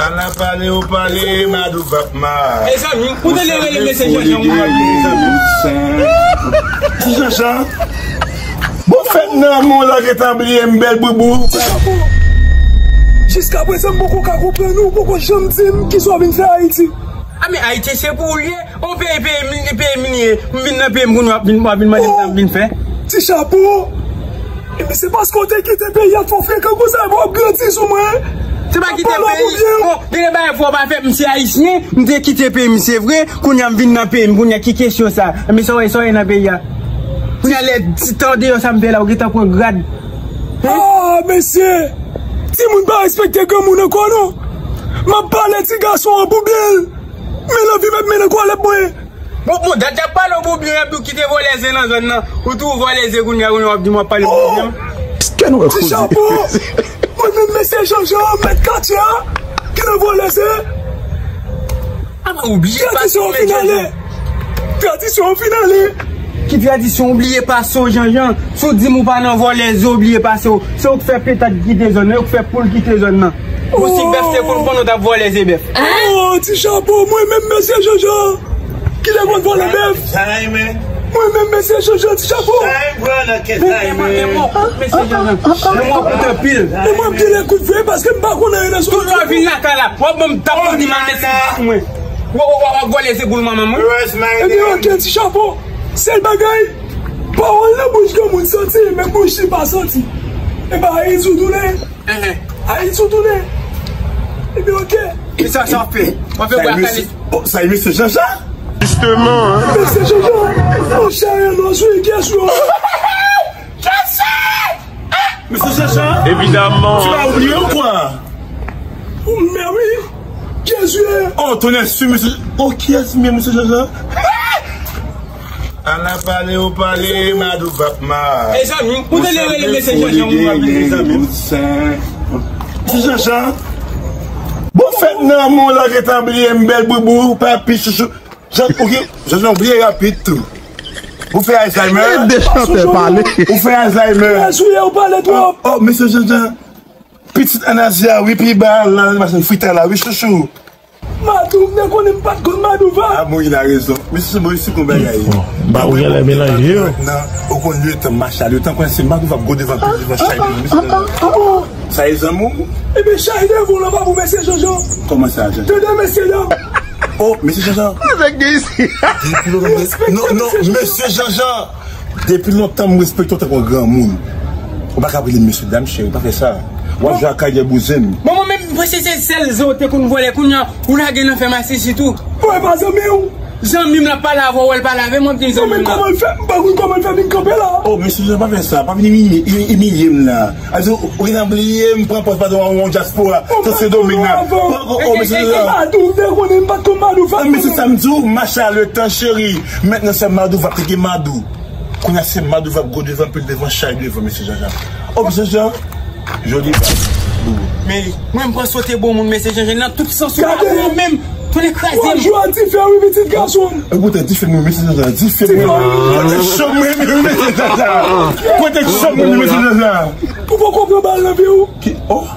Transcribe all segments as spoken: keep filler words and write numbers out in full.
Ala pale ou pale, Madou Vap ma. Mezanmi, ou tande rele mesye Jean Jean, ou pa vin, mezanmi. Ti Jean Jean. Bon, fèt nan moun la gentan bliye m, bèl boubou. Ti Chapo, jiskaprezan m poko ka konprann ou, ou poko janm di m kisa w vin fè Ayiti. A, men Ayiti se pou ou l ye. On peyi, peyi m, peyi m li ye. M vin nan peyi m, kounye a w ap vin, w ap vin mande m sa m vin fè. Ti Chapo. Epi se paske w te kite peyi a twò frekan konsa, epi w ap grandi sou mwen. Se pa kite peyi. Bon, gen de bagay fò w pa fè, m se ayisyen, m te kite peyi m, se vre, kounye a m vin nan peyi m, kounye a ki kesyon sa? Enben sa w wè, sa w wè nan peyi a? Kounye a lè ditan deyò sa m fè la, ou gentan pran grad. Ah, mesye! Timoun pa respekte granmoun ankò non. M ap pale ti gason an pou byen l. Men lanvi mèt mennen kòlèt mwen. Bon, bon, dat y ap pale w pou byen, epi w kite vòlèze nan zòn nan. Ou tou vòlèze kounye a, kounye a w ap di m w ap pale pou byen. Ti Chapo! Mwen menm mesye Jean Jean, mèt katye a, ki nan vòlèze. A, ou bliye pase w, mesye Jean Jean. Tradisyon an fin ale. Ki tradisyon? Ou bliye pase w, Jean Jean. Si w di m ou pa nan vòlèze, ou bliye pase w. Se ou k fè petat kite zòn nan, yo k fè poul kite zòn nan. Pou si bèf te konn konnen w t ap vòlèze bèf. Oh, Ti Chapo, mwen menm mesye Jean Jean. Kilè konn vòlè bèf? Mwen menm mesye Jean Jean, Ti Chapo. Men, men, men, men, mesye Jean Jean. Men mwen koute anpil. E mwen ap gen lè kout vye paske m pa konn anyen nan sou. Tout lè w vin lakay la, w ap ban m tap pou di m al mesye pou mwen. W, w, w, w ap vòlèze boul manman mwen. Ebyen, oke, Ti Chapo. Sèl bagay, pawòl nan bouch granmoun santi, men bouch li pa santi. E pa Ayiti w tounen. Ayiti w tounen. Ebyen, oke. E sa, sa w ap fè? W ap fè bwa kale. Oh, sa e mesye Jean Jean? Jisteman, hein. Mesye Jean Jean, yon chè yon nò sou li, kiyès ou ye? Mesye Jean Jean? Evidaman. Tu vas oublier ou quoi? Men wi. Kiyès ou ye? Oh, tonnè si mesye. Oh, kiyès ou ye, mesye Jean Jean? Ala pale ou pale, Madou Vap ma. Mezanmi, ou tande rele mesye Jean Jean, ou pa vin, mezanmi. Ti Jean Jean. Bon, fèt nan moun la gentan bliye m, bèl boubou, papi chouchou. Jean, ou ki, Jean Jean, ou bliye rapid tou. Ou fè Alzheimer. Kite chantè pale. Ou fè Alzheimer. Kiyès ou ye, ou pale twòp. Oh, oh, mesye Jean Jean. Pitit Anazi a, wi, pi ba la nan machin fritay la, wi, chouchou. Madou, m te konnen m pa t konn Madou Vap. Ah bon, il a raison. Mesye, bon, isi kon bagay. Bon, ba ou genlè melanje yo. Nan, ou konn letan mache a, letan konnen se Madou Vap gwo devan, pil devan chay pou mesye. Ah bon? Sa e zanmi w? Ebyen, chay devan w lan pa pou mesye Jean Jean. Kòman sa, Jean Jean? Tande mesye dam. Oh, mesye Jean Jean. Sa k gen isi? Depi lontan, non, non, mesye Jean Jean. Depi lontan m respekte w tankou yon granmoun. Ou pa ka rele m mesye dam, cheri, pa fè sa. W ap jwe ak karyè bouzen m. Bon, mwen menm, mwen se, se sèl zen w te konn vòlè, kounye a, ou lage nan fè masisi tou. Bon, e pa zanmi w? Zanmi m la pale avè w, wè l pale avè m, w ap di l zanmi m la. Kòman l fè? M pa konn kòman l fè vin kanpe la. Oh, mesye, pa fè sa, pa vin imilye, imilye m la. A di, ou, ou gentan bliye m pran pòz patwon an, yon dyaspora, Santo Domingo la. Oh, oh, mesye, sa. Madou, m te konnen m pa t konn Madou Vap. Mesye, sa m di w, mache a letan, cheri. Mentnan se Madou Vap ki gen Madou. Kounye a se Madou Vap gwo devan, pil devan, chay devan, mesye Jean Jean. Oh, mesye Jean, jodi ba. Men, mwen m panse w te bon moun, mesye Jean Jean, nan tout sans ou pa bon menm. Tonnè kraze m. Ou jwe a dife, wi, pitit gason. E poutèt dife mwen, mesye Jean Jean, dife mwen. Pwoteksyon mwen, mesye Jean Jean. Pwoteksyon mwen, mesye Jean Jean. Ou poko pran bal nan vi w? Ki, oh,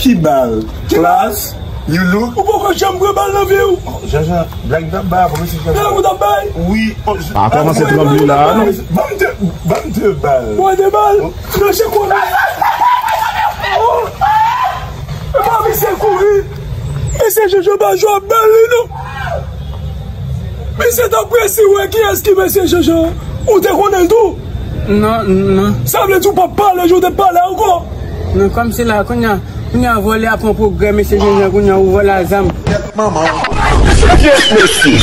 ki bal? Klas, you look. Ou poko janm pran bal nan vi w? Oh, Jean Jean, blag nan ba, bon, mesye Jean Jean. Blag ou t ap bay? Wi. Pa kòmanse tranble la, non. Ban m de, ban m de bal. Ban m de bal. Nan je konnen. Oh. Epa misye kouri. Mesye Jean Jean pa jwe ak bal li non. Misye t ap resi wè kiyès ki mesye Jean Jean. Ou te konnen l tou? Non, non. Sa vle di ou p ap pale jan w te pale ankò? Non, kòmsi la, kounye a, kounye a vòlè a pran pwogrè, mesye Jean Jean, kounye a ou vòlè a zam. Manman. Yes, mesye.